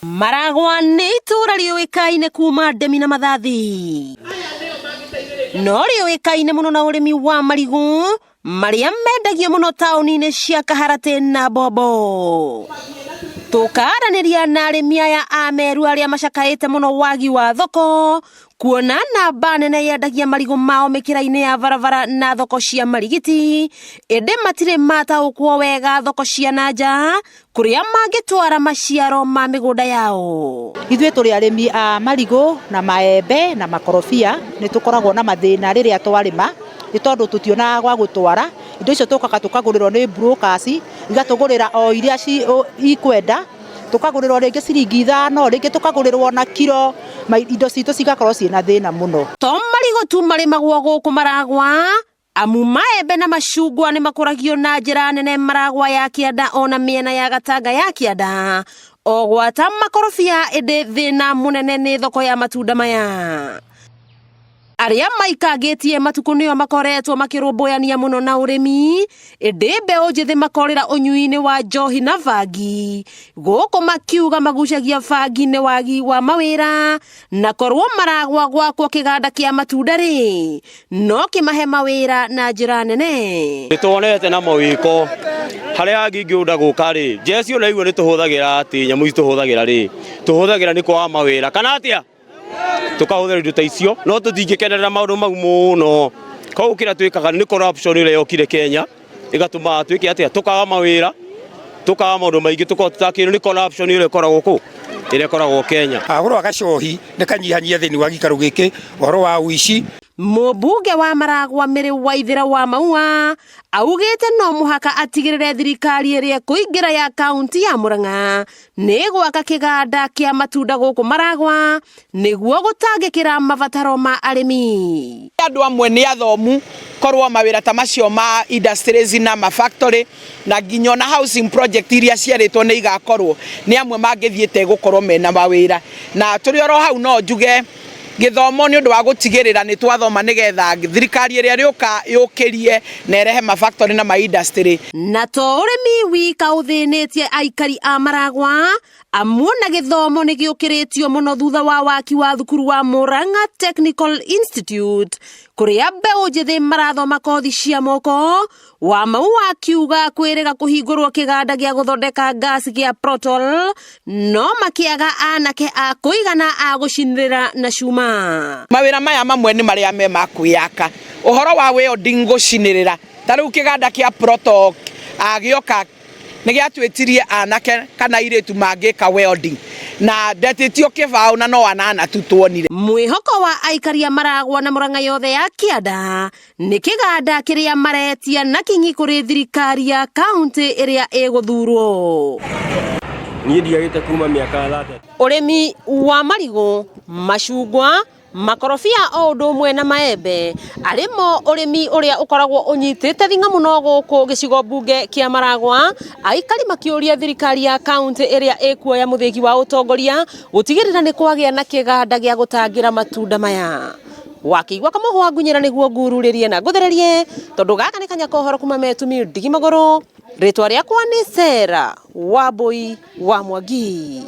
Maragwa nĩ itũũra rĩũĩkaine kuma ndemi na mathathi. No rĩũĩkaine mũno na ũrĩmi wa marigũ marĩa mendagio mũno taũni-inĩ cia Kaharatĩ na Bombo. Tũkaranĩria na arĩmi aya a Meru arĩa macakaĩte mũno wagi wa thoko kuona namba nene yendagia marigũ mao mĩkĩra-inĩ ya barabara na thoko cia marigiti, ĩndĩ matirĩ mataũkwo wega thoko cia na nja kũrĩa mangĩtwara maciaro ma mĩgũnda yao. Ithuĩ tũrĩ arĩmi a marigũ na maembe na makorobia, nĩ tũkoragwo na mathĩna rĩrĩa twarĩma, nĩ tondũ tũtionaga gwa gũtwara, indo icio tũkaga tũkagũrĩrwo nĩ brokers, igatũgũrĩra o iria ikwenda, tũkagũrĩrwo rĩngĩ ciringi ithano, rĩngĩ tũkagũrĩrwo na kiro, indo citũ cigakorwo ciĩna thĩna mũno. To marigũ tu marĩmagwo gũkũ Maragwa, amu maembe na macungwa nĩ makũragio na njĩra nene Maragwa ya kĩanda ona mĩena ya Gatanga ya kĩanda, o gwata makorobia, ĩndĩ thĩna mũnene nĩ thoko ya matunda maya. Arĩa maikangĩtie matukũ nĩo makoretwo makĩrũmbũyania mũno na ũrĩmi, ĩndĩ mbeũ njĩthĩ makorĩra ũnyui-inĩ wa njohi na bangi. Gũkũ makiuga magucagia bangi nĩ wagi wa mawĩra, na korwo maragwa gwakwo kĩganda kĩa matunda rĩ, no kĩmahe mawĩra na njĩra nene. Nĩ tuonete na mawĩko harĩa angĩ ingĩũnda gũka rĩ, njeci ona igua nĩ tũhũthagĩra atĩ nyamũ ici tũhũthagĩra rĩ, tũhũthagĩra nĩ kwaga mawĩra kana atĩa? Tũkahũthĩra indo ta icio no tũtingĩkenerera maũndũ mau mũno. Koguo kĩrĩa twĩkaga nĩ corruption ĩrĩa yokire Kenya ĩgatũma twĩke atĩa, tũkaga mawĩra, tũkaga maũndũ maingĩ, tũkorwo tũtakĩrwo nĩ corruption ĩrĩa ĩkoragwo kũ ĩrĩa ĩkoragwo Kenya. Ũhoro wa gacohi nĩ kanyihanyia thĩinĩ wa gĩikaro gĩkĩ, ũhoro wa ũici. Mũmbunge wa Maragwa Mary Waithera wa Maua augĩte no mũhaka atigĩrĩre thirikari ĩrĩa ĩkũingĩra ya kaunti ya Murang'a nĩ gwaka kĩganda kĩa matunda gũkũ Maragwa nĩguo gũtangĩkĩra mabataro ma arĩmi. Andũ amwe nĩ athomu korwo mawĩra ta macio ma industries na ma factory na nginya ona housing project iria ciarĩtwo nĩ igakorwo nĩ amwe mangĩthiĩte gũkorwo mena mawĩra. Na tũrĩ oro hau no njuge gĩthomo nĩ ũndũ wa gũtigĩrĩra nĩ twathoma nĩgetha thirikari ĩrĩa ĩrĩũka yũkĩrie na ĩrehe ma factory na ma industry. Na to ũrĩmi wika ũthĩnĩtie aikari a Maragwa, amu ona gĩthomo nĩ gĩũkĩrĩtio mũno thutha wa waki wa thukuru wa Murang'a Technical Institute, kũrĩa mbeũ njĩthĩ marathoma kothi cia moko. Wamau akiuga kwĩrĩga kũhingũrwo kĩganda gĩa gũthondeka gas gĩa Protol no makĩaga anake a kũigana a gũcinĩrĩra na cuma. Mawĩra maya mamwe nĩ marĩa me ma kwĩyaka, ũhoro wa welding gũcinĩrĩra, ta rĩu kĩganda kĩa Protol gĩoka nĩ gĩatwĩtirie anake kana airĩtu mangĩka welding na ndetĩtio kĩbaũ na no anana tu tuonire. Mwĩhoko wa aikari a Maragwa na Murang'a yothe ya kĩanda nĩ kĩganda kĩrĩa maretia na kinyi kũrĩ thirikari ya kaunti ĩrĩa ĩgũthurwo. Niĩ ndigagĩte kuma mĩaka 30. Ũrĩmi wa marigũ, macungwa, makorobia o ũndũ ũmwe na maembe arĩ mo ũrĩmi ũrĩa ũkoragwo ũnyitĩte thing'a mũno gũkũ gĩcigo mbunge kĩa Maragwa, aikari makĩũria thirikari ya kaunti ĩrĩa ĩkuoya mũthĩgi wa ũtongoria gũtigĩrĩra nĩ kwagĩa na kĩganda gĩa gũtangĩra matunda maya. Wakĩigua kamũhwa ngunyĩra nĩguo ngururĩrie na ngũthererie tondũ gaka nĩ kanya kohoro kuma metumi ndigi magũrũ. Rĩtwa rĩakwa nĩ Sarah Wambui wa Mwangi.